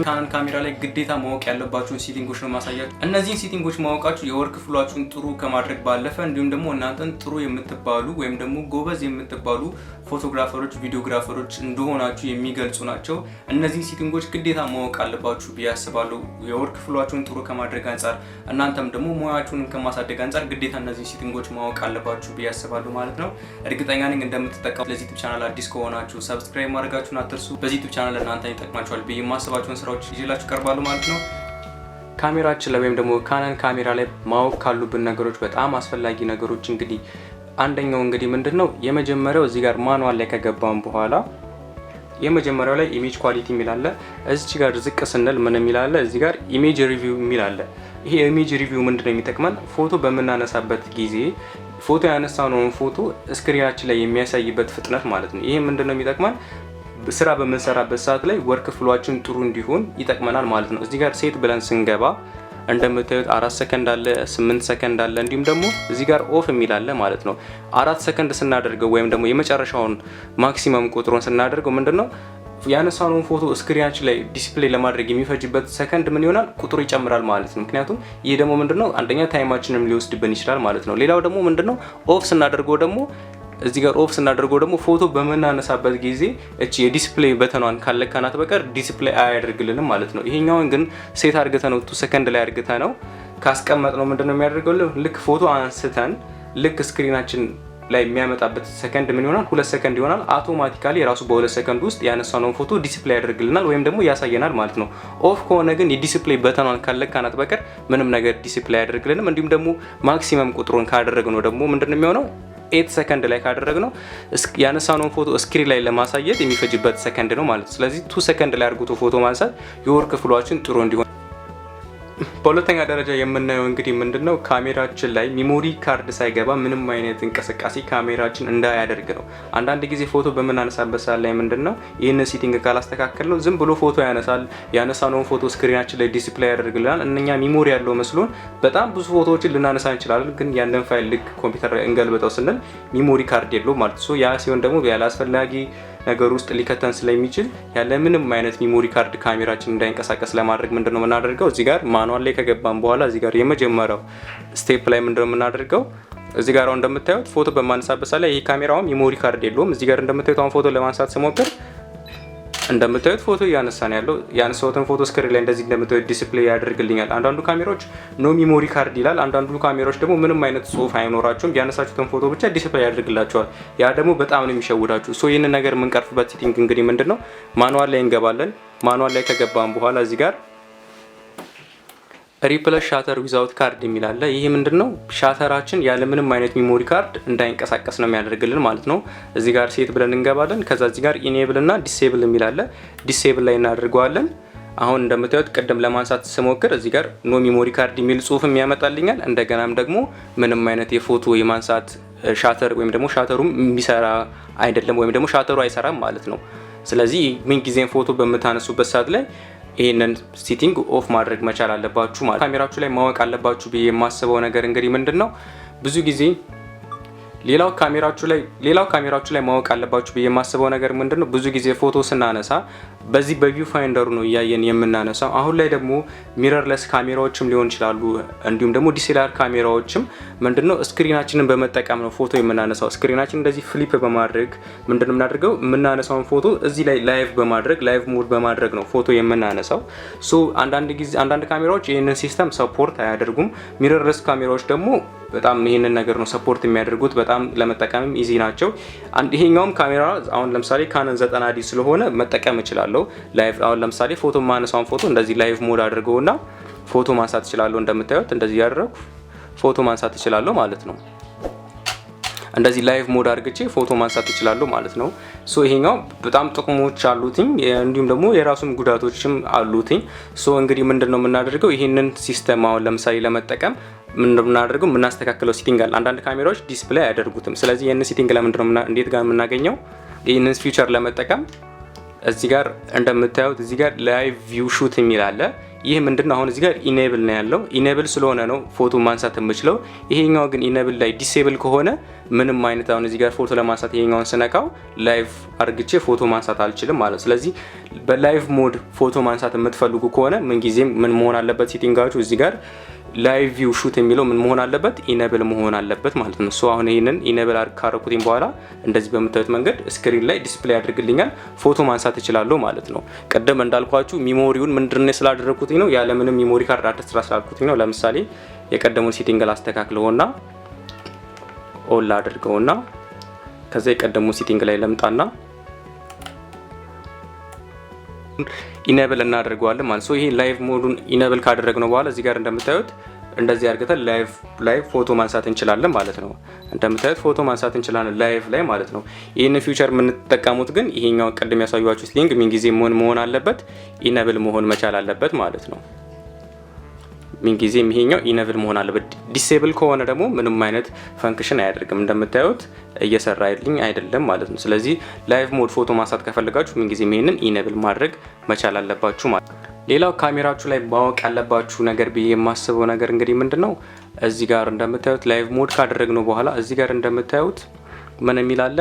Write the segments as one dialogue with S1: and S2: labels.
S1: Canon ካሜራ ላይ ግዴታ ማወቅ ያለባችሁን setting ኦች ነው ማሳያችሁ። እነዚህን setting ኦች ማወቃችሁ የ workflow ኣችሁን ጥሩ ከማድረግ ባለፈ እንዲሁም ደግሞ እናንተን ጥሩ የምትባሉ ወይም ደግሞ ጎበዝ የምትባሉ photographer ኦች፣ videographer ኦች እንደሆናችሁ የሚገልጹ ናቸው። እነዚህን setting ኦች ግዴታ ማወቅ አለባችሁ ብዬ አስባለሁ። የ workflow ኣችሁን ጥሩ ከማድረግ አንጻር፣ እናንተም ደግሞ ሙያችሁን ከማሳደግ አንጻር ግዴታ እነዚህን setting ኦች ማወቅ አለባችሁ ብዬ አስባለሁ ማለት ነው። እርግጠኛ ነኝ እንደምትጠቀሙ። ለዚህ YouTube channel አዲስ ከሆናችሁ subscribe ማድረጋችሁን አትርሱ። በዚህ YouTube channel እናንተን ይጠቅማችኋል ብዬ የማስባቸውን ስራዎች ይዤላችሁ ቀርባሉ ማለት ነው። ካሜራችን ላይ ወይም ደግሞ Canon ካሜራ ላይ ማወቅ ካሉብን ነገሮች፣ በጣም አስፈላጊ ነገሮች እንግዲህ አንደኛው እንግዲህ ምንድን ነው? የመጀመሪያው እዚህ ጋር manual ላይ ከገባን በኋላ የመጀመሪያው ላይ image quality የሚል አለ። እዚች ጋር ዝቅ ስንል ምን የሚል አለ? እዚህ ጋር image review የሚል አለ። ይሄ image review ምንድን ነው የሚጠቅመን? ፎቶ በምናነሳበት ጊዜ ፎቶ ያነሳነውን ፎቶ screen ኣችን ላይ የሚያሳይበት ፍጥነት ማለት ነው። ይሄ ምንድን ነው የሚጠቅመን? ስራ በምንሰራበት ሰዓት ላይ workflow ኣችን ጥሩ እንዲሆን ይጠቅመናል ማለት ነው። እዚህ ጋር set ብለን ስንገባ እንደምታዩት 4 ሰከንድ አለ፣ 8 ሰከንድ አለ፣ እንዲሁም ደግሞ እዚህ ጋር off የሚል አለ ማለት ነው። 4 ሰከንድ ስናደርገው ወይም ደግሞ የመጨረሻውን maximum ቁጥሩን ስናደርገው ምንድነው፣ ያነሳነውን ፎቶ screen ኣችን ላይ display ለማድረግ የሚፈጅበት ሰከንድ ምን ይሆናል? ቁጥሩ ይጨምራል ማለት ነው። ምክንያቱም ይህ ደግሞ ምንድነው፣ አንደኛ time ኣችንም ሊወስድብን ይችላል ማለት ነው። ሌላው ደግሞ ምንድነው፣ off ስናደርገው ደግሞ፣ እዚህ ጋር off ስናደርገው ደግሞ ፎቶ በምናነሳበት ጊዜ እቺ የ display button ኗን ካልነካናት በቀር display አያደርግልንም ማለት ነው። ይሄኛውን ግን set አድርገነው 2 ሰከንድ ላይ አድርገነው ካስቀመጥነው ምንድነው የሚያደርገው? ልክ ፎቶ አንስተን ልክ screen ኣችን ላይ የሚያመጣበት ሰከንድ ምን ይሆናል? 2 ሰከንድ ይሆናል። Automatically የራሱ በ2 ሰከንድ ውስጥ ያነሳነውን ፎቶ display ያደርግልናል ወይም ደግሞ ያሳየናል ማለት ነው። Off ከሆነ ግን የ display button ኗን ካልነካናት በቀር ምንም ነገር display አያደርግልንም። እንዲሁም ደግሞ maximum ቁጥሩን ካደረግነው ደግሞ ምንድነው የሚሆነው? 8 ሰከንድ ላይ ካደረግነው ያነሳነውን ፎቶ screen ላይ ለማሳየት የሚፈጅበት ሰከንድ ነው ማለት ነው። ስለዚህ 2 ሰከንድ ላይ አድርጎ ፎቶ ማንሳት የ workflow ኣችን ጥሩ እንዲሆን። በሁለተኛ ደረጃ የምናየው እንግዲህ ምንድን ነው፣ ካሜራችን ላይ memory card ሳይገባ ምንም አይነት እንቅስቃሴ ካሜራችን እንዳያደርግ ነው። አንዳንድ ጊዜ ፎቶ በምናነሳበት ሰዓት ላይ ምንድን ነው፣ ይህንን setting ካላስተካከልነው ዝም ብሎ ፎቶ ያነሳል። ያነሳነውን ፎቶ screen ኣችን ላይ display ያደርግልናል። እኛ memory ያለው መስሎን በጣም ብዙ ፎቶዎችን ልናነሳ እንችላለን። ግን ያንን ፋይል ልክ ኮምፒውተር ላይ እንገልብጠው ስንል memory card የለውም ማለት ነው። ያ ሲሆን ደግሞ ያላስፈላጊ ነገር ውስጥ ሊከተን ስለሚችል ያለ ምንም አይነት memory card ካሜራችን እንዳይንቀሳቀስ ለማድረግ ምንድነው የምናደርገው? እዚህ ጋር manual ላይ ከገባን በኋላ እዚህ ጋር የመጀመሪያው step ላይ ምንድነው የምናደርገው? እዚህ ጋር አሁን እንደምታዩት ፎቶ በማነሳበት ሰዓት ላይ ይህ ካሜራውም memory card የለውም። እዚህ ጋር እንደምታዩት አሁን ፎቶ ለማንሳት ስሞክር እንደምታዩት ፎቶ እያነሳ ነው ያለው። ያነሳሁትን ፎቶ screen ላይ እንደዚህ እንደምታዩት display ያደርግልኛል። አንዳንዱ ካሜራዎች no memory card ይላል። አንዳንዱ ካሜራዎች ደግሞ ምንም አይነት ጽሁፍ አይኖራቸውም። ያነሳችሁትን ፎቶ ብቻ display ያደርግላችኋል። ያ ደግሞ በጣም ነው የሚሸውዳችሁ። So ይህንን ነገር የምንቀርፍበት setting እንግዲህ ምንድን ነው፣ manual ላይ እንገባለን። Manual ላይ ከገባን በኋላ እዚህ ጋር replace shutter without card የሚል አለ። ይህ ምንድን ነው? Shutter ኣችን ያለ ምንም አይነት memory card እንዳይንቀሳቀስ ነው የሚያደርግልን ማለት ነው። እዚህ ጋር set ብለን እንገባለን። ከዛ እዚህ ጋር enable እና disable የሚል አለ። Disable ላይ እናደርገዋለን። አሁን እንደምታዩት ቅድም ለማንሳት ስሞክር እዚህ ጋር no memory card የሚል ጽሁፍም ያመጣልኛል። እንደገናም ደግሞ ምንም አይነት የፎቶ የማንሳት shutter ወይም ደግሞ shutter ኡም የሚሰራ አይደለም ወይም ደግሞ shutter ኡ አይሰራም ማለት ነው። ስለዚህ ምን ጊዜም ፎቶ በምታነሱበት ሰዓት ላይ ይህንን setting off ማድረግ መቻል አለባችሁ ማለት። ካሜራችሁ ላይ ማወቅ አለባችሁ ብዬ የማስበው ነገር እንግዲህ ምንድን ነው፣ ብዙ ጊዜ ሌላው ካሜራችሁ ላይ ማወቅ አለባችሁ ብዬ የማስበው ነገር ምንድን ነው? ብዙ ጊዜ ፎቶ ስናነሳ በዚህ በ viewfinder ኡ ነው እያየን የምናነሳው። አሁን ላይ ደግሞ mirrorless ካሜራዎችም ሊሆን ይችላሉ፣ እንዲሁም ደግሞ DSLR ካሜራዎችም ምንድነው፣ screen ኣችንን በመጠቀም ነው ፎቶ የምናነሳው። Screen ኣችን እንደዚህ flip በማድረግ ምንድነው የምናደርገው? የምናነሳውን ፎቶ እዚህ ላይ live በማድረግ፣ live mode በማድረግ ነው ፎቶ የምናነሳው። So አንዳንድ ጊዜ አንዳንድ ካሜራዎች ይህንን system support አያደርጉም። Mirrorless ካሜራዎች ደግሞ በጣም ይህንን ነገር ነው support የሚያደርጉት። በጣም ለመጠቀምም easy ናቸው። ይሄኛውም ካሜራ አሁን ለምሳሌ Canon 90D ስለሆነ መጠቀም እችላለሁ። Live አሁን ለምሳሌ ፎቶ ማነሳውን ፎቶ እንደዚህ live mode አድርገውና ፎቶ ማንሳት እችላለሁ። እንደምታዩት እንደዚህ እያደረኩ ፎቶ ማንሳት እችላለሁ ማለት ነው። እንደዚህ live mode አድርግቼ ፎቶ ማንሳት እችላለሁ ማለት ነው። So ይሄኛው በጣም ጥቅሞች አሉትኝ፣ እንዲሁም ደግሞ የራሱም ጉዳቶችም አሉትኝ። So እንግዲህ ምንድን ነው የምናደርገው፣ ይሄንን system አሁን ለምሳሌ ለመጠቀም ምንድነው የምናደርገው? የምናስተካክለው setting አለ። አንዳንድ ካሜራዎች display አያደርጉትም። ስለዚህ ይህንን setting ለምንድነው እንዴት ጋር የምናገኘው? ይህንን feature ለመጠቀም እዚህ ጋር እንደምታዩት እዚህ ጋር live view shoot የሚል አለ። ይህ ምንድነው? አሁን እዚህ ጋር enable ነው ያለው። Enable ስለሆነ ነው ፎቶ ማንሳት የምችለው። ይሄኛው ግን enable ላይ disable ከሆነ ምንም አይነት አሁን እዚህ ጋር ፎቶ ለማንሳት ይሄኛውን ስነካው live አርግቼ ፎቶ ማንሳት አልችልም ማለት። ስለዚህ በ live mode ፎቶ ማንሳት የምትፈልጉ ከሆነ ምንጊዜም ምን መሆን አለበት setting ኣችሁ? እዚህ ጋር live view shoot የሚለው ምን መሆን አለበት? Enable መሆን አለበት ማለት ነው። So አሁን ይሄንን enable ካረኩትኝ በኋላ እንደዚህ በምታዩት መንገድ screen ላይ display ያደርግልኛል፣ ፎቶ ማንሳት እችላለሁ ማለት ነው። ቅድም እንዳልኳችሁ memory ውን ምንድነው ስላደረኩትኝ ነው፣ ያለምንም memory card አትስራ ስላልኩትኝ ነው። ለምሳሌ የቀደሙን setting ላስተካክለውና on ላድርገውና ከዛ የቀደሙን setting ላይ ለምጣና enable እናደርገዋለን ማለት ነው። ይሄ live mode ኡን enable ካደረግነው በኋላ እዚህ ጋር እንደምታዩት እንደዚህ አድርገን live ላይ ፎቶ ማንሳት እንችላለን ማለት ነው። እንደምታዩት ፎቶ ማንሳት እንችላለን live ላይ ማለት ነው። ይህንን feature የምንጠቀሙት ግን ይሄኛው ቅድም ያሳየኋችሁ setting ምን ጊዜ መሆን አለበት? Enable መሆን መቻል አለበት ማለት ነው። ምን ጊዜም ይሄኛው enable መሆን አለበት። Disable ከሆነ ደግሞ ምንም አይነት function አያደርግም። እንደምታዩት እየሰራልኝ አይደለም ማለት ነው። ስለዚህ live mode ፎቶ ማንሳት ከፈለጋችሁ ምን ጊዜም ይሄንን enable ማድረግ መቻል አለባችሁ ማለት ነው። ሌላው ካሜራችሁ ላይ ማወቅ ያለባችሁ ነገር ብዬ የማስበው ነገር እንግዲህ ምንድነው፣ እዚህ ጋር እንደምታዩት live mode ካደረግነው በኋላ እዚህ ጋር እንደምታዩት ምን የሚል አለ?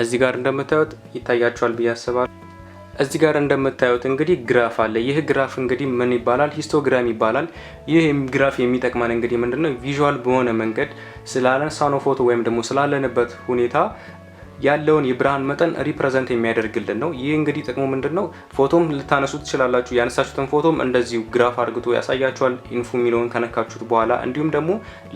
S1: እዚህ ጋር እንደምታዩት ይታያችኋል ብዬ አስባለሁ። እዚህ ጋር እንደምታዩት እንግዲህ graph አለ። ይህ graph እንግዲህ ምን ይባላል? Histogram ይባላል። ይህ graph የሚጠቅመን እንግዲህ ምንድነው፣ visual በሆነ መንገድ ስላነሳነው ፎቶ ወይም ደግሞ ስላለንበት ሁኔታ ያለውን የብርሃን መጠን represent የሚያደርግልን ነው። ይህ እንግዲህ ጥቅሙ ምንድነው? ፎቶም ልታነሱ ትችላላችሁ። ያነሳችሁትን ፎቶም እንደዚሁ graph አርግቶ ያሳያችኋል info የሚለውን ከነካችሁት በኋላ። እንዲሁም ደግሞ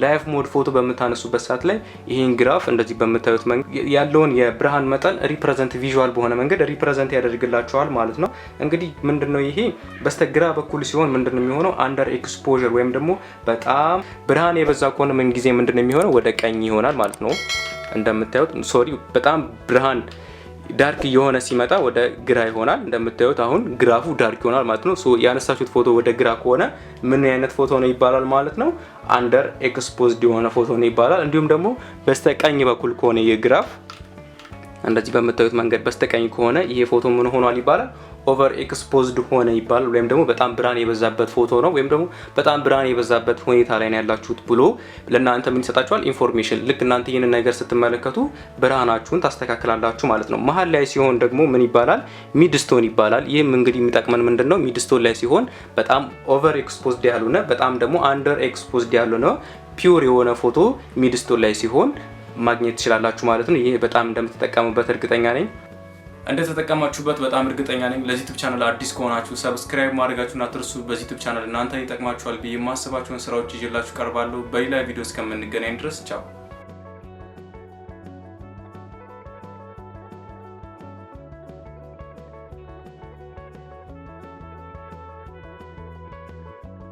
S1: live mode ፎቶ በምታነሱበት ሰዓት ላይ ይህን graph እንደዚህ በምታዩት መንገድ ያለውን የብርሃን መጠን represent visual በሆነ መንገድ represent ያደርግላችኋል ማለት ነው። እንግዲህ ምንድነው ይሄ በስተግራ በኩል ሲሆን ምንድነው የሚሆነው? Under exposure ወይም ደግሞ በጣም ብርሃን የበዛ ከሆነ ምን ጊዜ ምንድነው የሚሆነው? ወደ ቀኝ ይሆናል ማለት ነው። እንደምታዩት sorry በጣም ብርሃን dark እየሆነ ሲመጣ ወደ ግራ ይሆናል። እንደምታዩት አሁን graph ኡ dark ይሆናል ማለት ነው። So ያነሳችሁት ፎቶ ወደ ግራ ከሆነ ምን አይነት ፎቶ ነው ይባላል ማለት ነው? Under exposed የሆነ ፎቶ ነው ይባላል። እንዲሁም ደግሞ በስተቀኝ በኩል ከሆነ የ graph እንደዚህ በምታዩት መንገድ በስተቀኝ ከሆነ ይሄ ፎቶ ምን ሆኗል ይባላል? Over exposed ሆነ ይባላል። ወይም ደግሞ በጣም ብርሃን የበዛበት ፎቶ ነው ወይም ደግሞ በጣም ብርሃን የበዛበት ሁኔታ ላይ ነው ያላችሁት ብሎ ለእናንተ ምን ይሰጣችኋል? Information። ልክ እናንተ ይህንን ነገር ስትመለከቱ ብርሃናችሁን ታስተካክላላችሁ ማለት ነው። መሀል ላይ ሲሆን ደግሞ ምን ይባላል? Midtone ይባላል። ይህም እንግዲህ የሚጠቅመን ምንድን ነው? Midtone ላይ ሲሆን በጣም over exposed ያልሆነ፣ በጣም ደግሞ under exposed ያልሆነ pure የሆነ ፎቶ midtone ላይ ሲሆን ማግኘት ትችላላችሁ ማለት ነው። ይህ በጣም እንደምትጠቀሙበት እርግጠኛ ነኝ። እንደተጠቀማችሁበት በጣም እርግጠኛ ነኝ። ለዚህ YouTube channel አዲስ ከሆናችሁ subscribe ማድረጋችሁን አትርሱ። በዚህ YouTube channel እናንተን ይጠቅማችኋል ብዬ የማስባቸውን ስራዎች ይዤላችሁ ቀርባለሁ። በሌላ ቪዲዮ እስከምንገናኝ ድረስ ቻው።